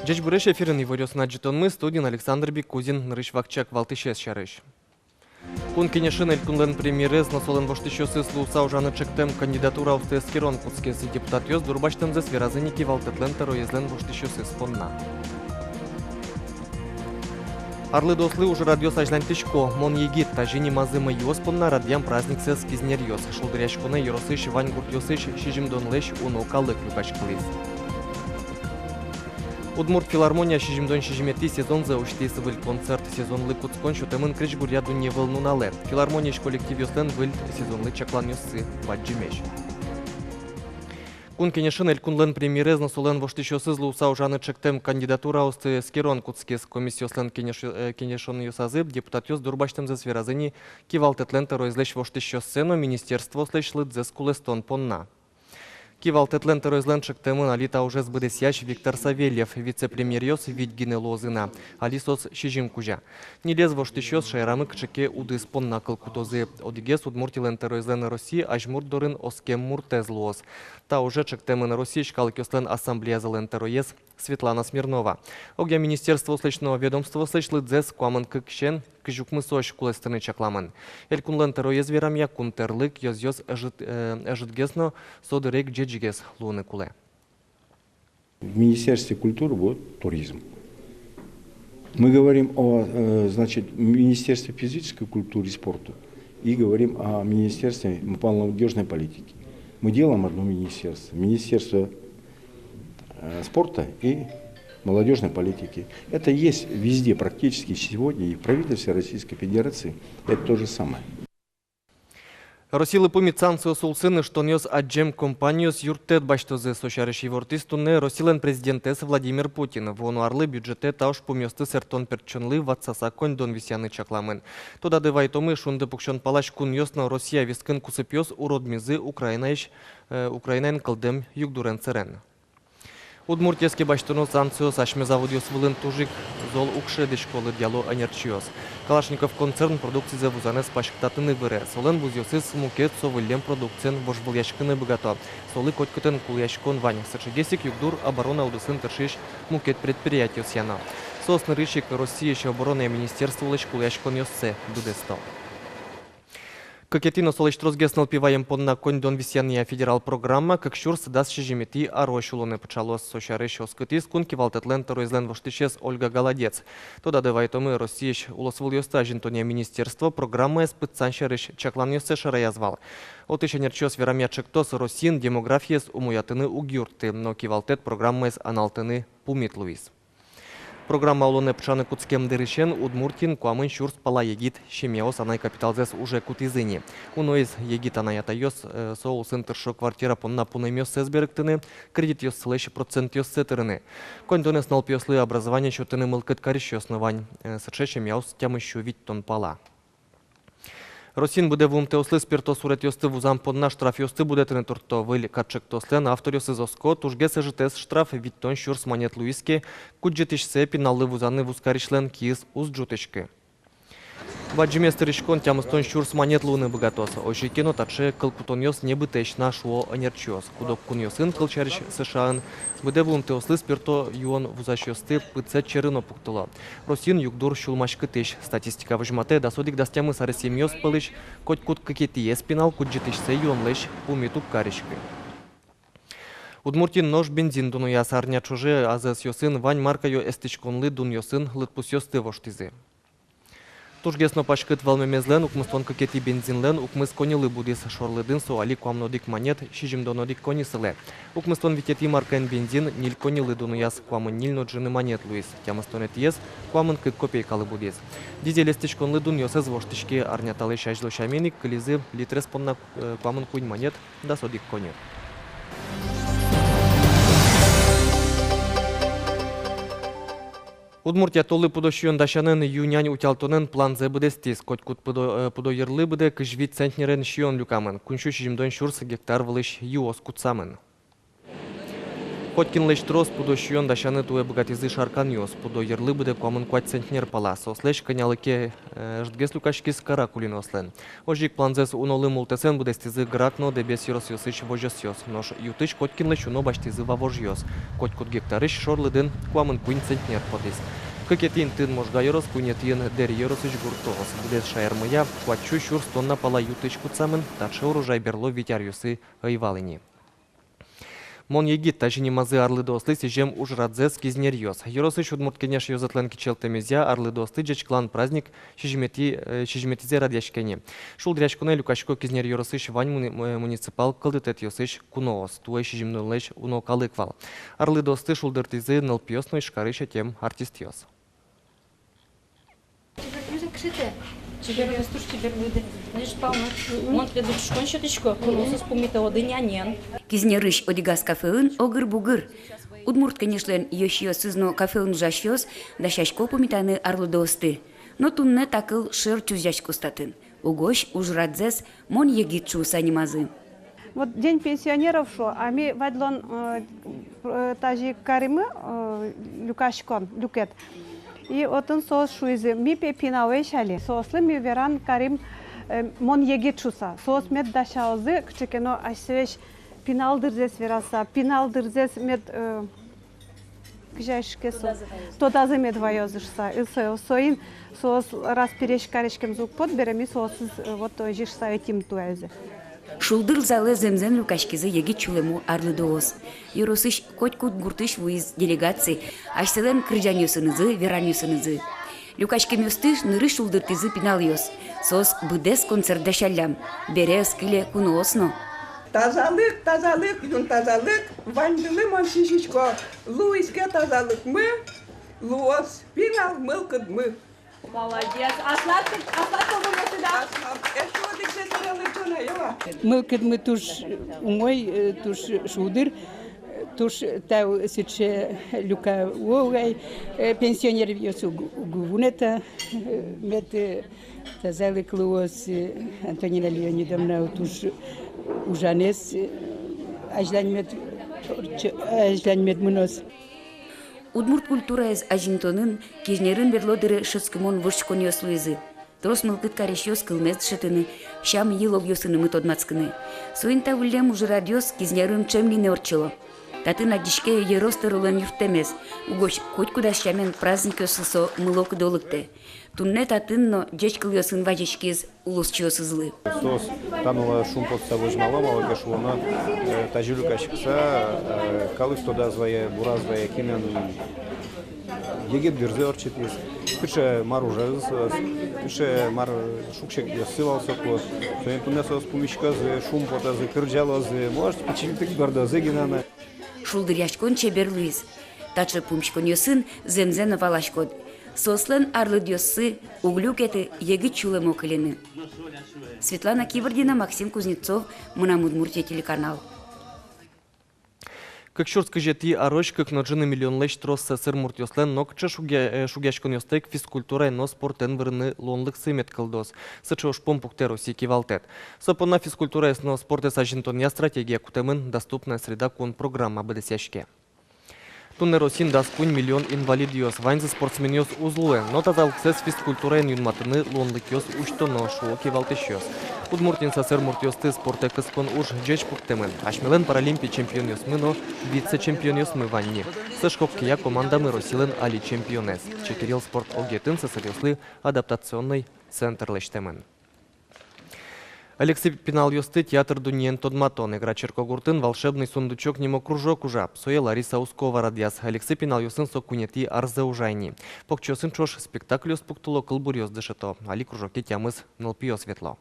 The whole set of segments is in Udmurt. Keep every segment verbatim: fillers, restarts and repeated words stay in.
Ӟечбуресь! Эфирын иворъёсын адӟытонмы, студиын Александр Бекузин. Нырысь вакчияк валтӥсез сярысь. Кун Кенешын Элькунлэн премьерез но солэн воштӥсьёсыз луыса ужаны чектэм кандидатураосты эскерон кутскиз. Депутатъёс дурбасьтэмзэс веразы ни кивалтэтлэн тӧроезлэн воштӥсьёсыз понна. Арлыдоослы ужрадъёс азьланьтӥсько. «Мон егит» — тазьы нимазы мӧйыос понна радъям праздниксэс кизнеръёс. Шулдыръяськонэ ёросысь вань гуртъёсысь сизьымдонлэсь уно калык люкаськылӥз. Удмурт филармония сизьымдон сизьыметӥ сезонзэ усьтӥз. Выль концерт сезонлы кутскон сётэмын крезьгуръя дунневыл нуналэ. Филармониысь коллективъёслэн выль сезонлы чакланъёссы бадӟымесь. Кун Кенешын Элькунлэн премьерез но солэн воштӥсьёсыз луыса ужаны чектэм кандидатураосты эскерон кутскиз. Комиссиослэн кенеш-, э, кенешонъёсазы депутатъёс дурбасьтэмзэс веразы ни кивалтэтлэн тӧроезлэсь воштӥсьёссэ но министерствоослэсь лыдзэс кулэстон понна. Кивалтэтлэн тӧроезлэн чектэмын али та ужез быдэсъясь Виктор Савельев. Вице-премьеръёс вить гинэ луозы на, али соос сизьым кузя. Ньылез воштӥсьёс шаерамы кыӵе ке удыс понна кыл кутозы. Одӥгез Удмуртилэн тӧроезлэн Россия азьмурт дорын оскем муртэз луоз. Та уже чектэмын Россиысь калыкъёслэн ассамблеязылэн тӧроез Светлана Смирнова. Огъя министерствоослэсь но ведомствоослэсь лыдзэс куамын кыкысен кызь укмысозь кулэстыны чакламын. Элькунлэн тӧроез верамъя, кун тӧрлык ёзъёс ӧжыт-, э, ӧжытгес но со дыре ик ӟечгес луыны кулэ. В Министерстве культуры будет туризм. Мы говорим о, э, значит, Министерстве физической культуры и спорта и говорим о Министерстве молодёжной политики. Мы делаем одно министерство. Министерство, э, спорта и молодёжной политики. Это есть везде практически сегодня, и в правительстве Российской Федерации это то же самое. Россилы пумит санкциос улсын ыштонъёс адӟем компаниос юрттэт басьтозы. Со сярысь ивортӥз туннэ Россилэн президентэз Владимир Путин. Вуоно арлы бюджетэ та ужпумъёсты сэрттон-пертчонлы ватсаса коньдон висъяны чакламын. Тодады вайтомы, шунды пуксён палась кунъёс но Россия вискын кусыпъёс уродмизы Украинаысь, э, Украинаен кылдэм югдурен сэрен. Удмуртиез ке басьтоно санкциос, асьме заводъёс вылын туж ик зол уг шедьтӥсько, лыдъяло ӧнерчиос. Калашников концерн продукцизэ вузанэз паськытатыны выре. Солэн вузъёсыз мукет со выллем продукциен вожвылъяськыны быгато. Солы котькытын кулэяськон вань. Сыӵегес ик югдур оборона удысын тыршись мукет предприятиосъя но. Соос нырысь ик Россиысь оборонная министерстволэсь кулэяськонъёссэ быдэсто. Кыкетӥ но солэсь тросгес нылпи ваем понна коньдон висъянъя федерал программа кык сюрс дас сизьыметӥ арозь улонэ пыӵалоз. Со сярысь оскытӥз кун кивалтэтлэн тӧроезлэн воштӥсез Ольга Голодец. Тодады вайтомы, Россиысь улосвылъёсты азинтонъя министерство программаез пытсан сярысь чакланъёссэ шараяз вал. Отысь ӧнерчиос верамъя, чектос Россиын демографиез умоятыны уг юртты, но кивалтэт программаез аналтыны пумит луиз. Программа улонэ пыӵаны кутскем дырысен Удмуртиын куамын сюрс пала егит семьяос анай капиталзэс уже кутӥзы ни. Уноез егит анай-атайёс, э, со улсын тыршо квартира понна пунэмъёссэс берыктыны, кредитъёссылэсь процентъёссэ тырыны. Коньдонэз нылпиослы образование сётыны мылкыд карисьёс но вань, э, сыӵе семьяос тямыссю витьтон пала. Россиын быдэ вуымтэослы спирто сурэтъёсты вузам понна штрафъёсты будэтыны туртто. Выль катчектослэн авторъёсыз оско, тужгес ӧжытэз штраф витьтон сюрс манет луиз ке, кудӟытӥсьсэ пиналлы вузаны вузкарисьлэн киыз уз ӝутӥськы. Бадӟымез тыриськон тямыстон сюрс манет луыны быгатоз. Озьы ке но, таӵе кылкутонъёс небытэсь на, шуо ӧнерчиос. Куд-ог кунъёсын, кылсярысь, СШАын, быдэ вуымтэослы спирто юон вузасьёсты пытсэт сьӧры но пуктыло. Россиын югдур сюлмаськытӥсь. Статистика возьматэ, дас одӥг-дас тямыс аресъемъёс пӧлысь котькуд кыкетӥез пинал кудӟытӥсьсэ юонлэсь пумит уг кариськы. Удмуртиын нош бензин дунояз. Арня ӵоже АЗС-ёсын вань маркаё эстӥськонлы дунъёсын лыдпусъёсты воштӥзы. Тужгес но паськыт вӧлмемезлэн укмыстон кыкетӥ бензинлэн укмыс коньылы будӥз. Шорлыдын со али куамын одӥг манет сизьымдон одӥг коньы сылэ. Укмыстон витетӥ маркаен бензин ньыль коньылы дунояз, куамын ньыль но ӝыны манет луиз. Тямыстонэтӥез куамын кык копейкалы будӥз. Дизель эстӥськонлы дунъёс ӧз воштӥське. Арня талэсь азьло сямен ик кылизы литрез понна, э, куамын куинь манет дас одӥг коньы. Удмуртия толы пудо сиён дасянэн, ю-нянь утялтонэн планзэ быдэстӥз. Котькуд пудо, э, пудо йырлы быдэ кызь вить центнерен сиён люкамын. Куинь сю сизьымдон сюрс гектар вылысь юос кутсамын. Котькинлэсь трос пудо сиён дасяны туэ быгатӥзы шарканъёс. Пудо йырлы быдэ куамын куать центнер пала. Соослэсь кӧнялыке, э, ӧжытгес люкаськиз каракулинъёслэн. Озьы ик планзэс унолы мултэсэн быдэстӥзы Грак но Дэбес ёросъёсысь возёсъёс. Нош ю-тысь котькинлэсь уно басьтӥзы вавожъёс. Котькуд гектарысь шорлыдын куамын куинь центнер потӥз. Кыкетӥ интыын Можга ёрос, куинетӥын Дэри ёросысь гуртъёс. Быдэс шаермыя куать сю сюрс тонна пала ю-тысь кутсамын. Таӵе урожай берло вить аръёсы ӧй вал ини. «Мон егит» — тазьы нимазы арлыдоослы сӥзем ужрадзэс кизнеръёс. Ёросысь Удмурт Кенеш ёзэтлэн кичӧлтэмезъя, арлыдоосты ӟечкылан праздник сизьыметӥ, э, сизьыметӥзэ радъяське ини. Шулдыръяськонэ люкасько Кизнер ёросысь вань муни-, э, муниципал кылдытэтъёсысь куноос. Туэ сизьымдонлэсь уно калык вал. Арлыдоосты шулдыртӥзы нылпиос но Ижкарысь ӧтем артистъёс. Чебер луиз, кышетэ. Чебер луиз, туж чебер луиз. Значит, пална. Мон тӥледлы учкон сётӥсько, куноосыз пумиталоды нянен. Кизнерысь одӥгаз кафеын огыр-бугыр. Удмурт Кенешлэн ёзчиосыз но кафеын ужасьёс дасясько пумитаны арлыдоосты. Но туннэ та кыл шер чузъяськоз татын. Угось ужрадзэс «Мон егит» шуыса нимазы. Вот День пенсионеров шуо, а ми вадьлон, э, э, тазьы каримы, э, люкаськон, люкет. И отын соос шуизы: «Ми, пе, пиналъёс али». Соослы ми веран карим, э, «Мон егит» шуыса. Соос мед дасялозы кыӵе ке но асьсэлэсь пинал дырзэс вераса, пинал дырзэс мед, э, кызьы шуиське со, тодазы мед ваёзы шуыса. И со-, соин соос раз пересь кариськемзы уг поты бере, ми соосыз, э, вот, э, озьы шуыса ӧтим туэ озьы. Шулдыр залэ зэмзэ но люкаськизы егит сюлэмо арлыдоос. Ёросысь котькуд гуртысь вуиз делегаци асьсэлэн кырӟанъёсынызы, веранъёсынызы. Люкаськемъёсты нырысь шулдыртӥзы пиналъёс. Соос быдэс концерт дасяллям. Бере ӧз кыле куноос но. Тазалык, тазалык, юн тазалык, ваньдылы мон сӥзисько. Луиз ке тазалыкмы, луоз пинал мылкыдмы. Молодец. Аслад, аслад погонъёсты да. Аслад, эшшо одӥгзэ сэрелык тона, Ева. Мылкыдмы туж умой, э, туж шулдыр, э, туж тау сыӵе люка угай, э, пенсионеръёс уг-, уг вунэто, э, мед, э, тазалык луоз, э, Антонина Леонидовна туж ужанэз, э, азьлань мед, азьлань мед мыноз. Удмурт культураез азинтонын Кизнерын берло дыре шӧдскымон вордсконъёс луизы. Трос мылкыд карисьёс кылмес дышетыны, сям-йылолъёсынымы тодматскыны. Соин та выллем ужрадъёс Кизнерын ӵем гинэ ортчыло. Татын адӟиське ёрос тӧролэн юрттэмез, угось котькудаз сямен праздникъёслы со мыло-кыдо лыктэ. Туннэ татын но ӟеч кылъёсын вазиськиз улосчиосызлы. Соос та нуналэ шумпотыса возьмало, малы ке шуоно, э, тазьы люкаськыса, э, калык тодаз вае, бураз вае, кинэн егит дырзэ ортчытӥз, кыӵе мар ужазы соос, кыӵе мар шуг-секытъёссы вал соку. Соин туннэ соос пумиськозы, шумпотозы, кырӟалозы, может, пичильтык гордозы гинэ но. Шулдыръяськон чебер луиз. Таӵе пумиськонъёсын зэмзэ но валаськод: соослэн арлыдъёссы уг люкеты егит сюлэмо кылины. Светлана Кибардина, Максим Кузнецов, «Мынам Удмуртие» телеканал. Кык сюрс кызетӥ арозь кык но ӝыны миллионлэсь трос сӧсыр муртъёслэн нокыӵе шугъя-, э, шугъяськонъёстэк физкультурая но спортэн вырыны луонлыксы мед кылдоз. Сыӵе ужпум пуктэ Россия кивалтэт. Со понна физкультураез но спортэз азинтонъя стратегия кутэмын, «Доступная среда» кун программа быдэсъяське. Туннэ Россиын дас куинь миллион инвалидъёс, ваньзы спортсменъёс уз луэ, но тазалыксэс физкультураен юнматыны луонлыкъёс усьтоно, шуо кивалтӥсьёс. Удмуртиын сӧсыр муртъёсты спортэ кыскон уж ӟеч пуктэмын. Асьмелэн Паралимпи чемпионъёсмы но вице-чемпионъёсмы вань ни. Сыӵе кыкетӥ командамы Россилэн али чемпионэз. Чекеръёл спорт огъетын сӧсыръёслы адаптационной центр лэсьтэмын. Элексей пиналъёсты театр дуннеен тодматон. Эгра черкогуртын «Волшебный сундучок» нимо кружок ужа. Сое Лариса Ускова радъяз. Элексей пиналъёсын со куинетӥ арзэ ужа ини. Покчиосын ӵош спектакльёс пуктыло, кылбуръёс дышето. Али кружоке тямыс нылпиос ветло.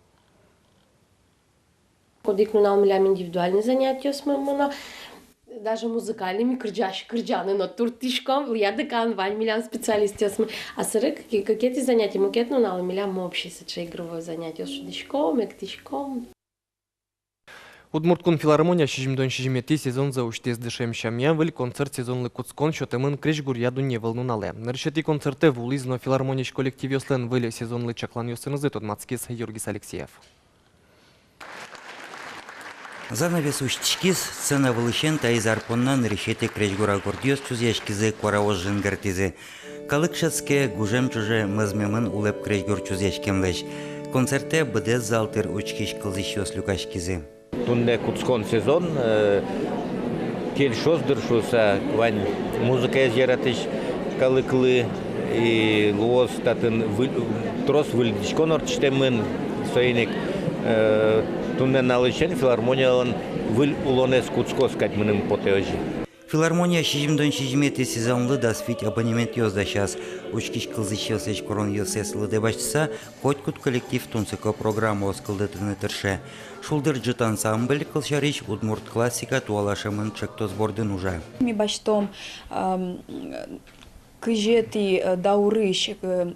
Одӥг нунал милям индивидуальный занятиосмы мыно. Даже музыкальный ми кырӟась-, кырӟаны но турттӥськом, Лыядыкан вань милям специалистъёсмы. А сэре кыке-, кыкетӥ занятие, мукет нунал милям общий сыӵе игровой занятиос, шудӥськом, эктӥськом. Удмурт кун филармония сизьымдон сизьыметӥ сезонзэ усьтӥз. Дышем сямъя выль концерт сезонлы кутскон сётэмын крезьгуръя дунне вӧлнуналэ. Нырысетӥ концертэ вуылӥз но филармониысь коллективъёслэн выль сезонлы чакланъёсынызы тодматскиз Юргис Алексеев. Занавес усьтӥськиз, сцена вылысен таиз ар понна нырысетӥ крезьгур аккордъёс чузъяськизы, куараос жингыртӥзы. Калык шӧдске, гужем ӵоже мӧзмемын улэп крезьгур чузъяськемлэсь. Концертэ быдэс зал тыр учкись-кылзӥсьёс люкаськизы. Туннэ кутскон сезон, э, кельшоз дыр шуыса, вань музыкаез яратӥсь калыклы, и луоз татын выль, трос выльдӥськон ортчытэмын, соин ик, э, туннэ нуналысен филармониялэн выль улонэз кутскоз кадь, мыным потэ озьы. Филармония сизьымдон сизьыметӥ сезонлы дас вить абонементъёс дасяз. Учкись-кылзӥсьёслэсь куронъёссэс лыдэ басьтыса, котькуд коллектив тунсыко программаос кылдытыны тырше. «Шулдыр ӝыт» ансамбль, кылсярысь, удмурт классика туала шӧмын ӵектос бордын ужа. Ми басьтом, ам, кызетӥ, э, даурысь, э,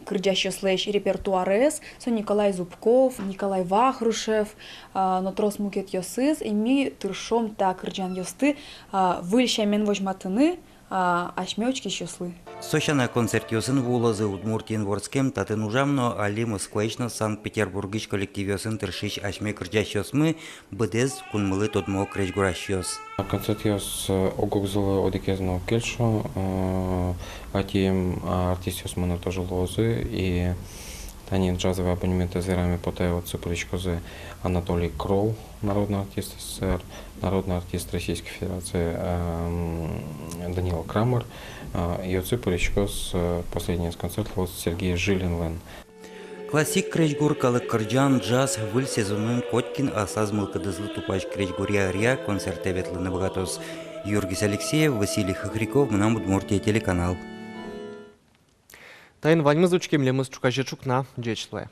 кырӟасьёслэсь репертуарез, со Николай Зубков, Николай Вахрушев, а, но трос мукетъёсыз, и ми тыршом та кырӟанъёсты, а, выль сямен возьматыны, а, асьме учкисьёслы. Со сяна концертъёсын вуылозы Удмуртиын вордскем, татын ужам но али Москваысь но Санкт-Петербургысь коллективъёсын тыршись асьме кырӟасьёсмы, быдэс кунмылы тодмо крезьгурасьёс. Концертъёс, э, ог-огзылы одӥгез но уг кельшо, э, ӧтем, а, артистъёсмы но тоже луозы, и тани джазовый абонементэз вераме потэ, отчы пыриськозы Анатолий Крол, народный артист С С С Р, народный артист Российской Федерации, эм, Даниил Крамер, э, и отчы пыриськоз, э, последний концерт луоз Сергей Жилинлэн. Классик крезьгур, калык кырӟан, джаз — выль сезонын котькин аслаз мылкыдызлы тупась крезьгуръя ӧръя концертэ ветлыны быгатоз. Юргис Алексеев, Василий Хохряков, «Мынам Удмуртие» телеканал. Таин ваньмыз. Учке милемыз ӵуказе ӵукна. Ӟеч луэ.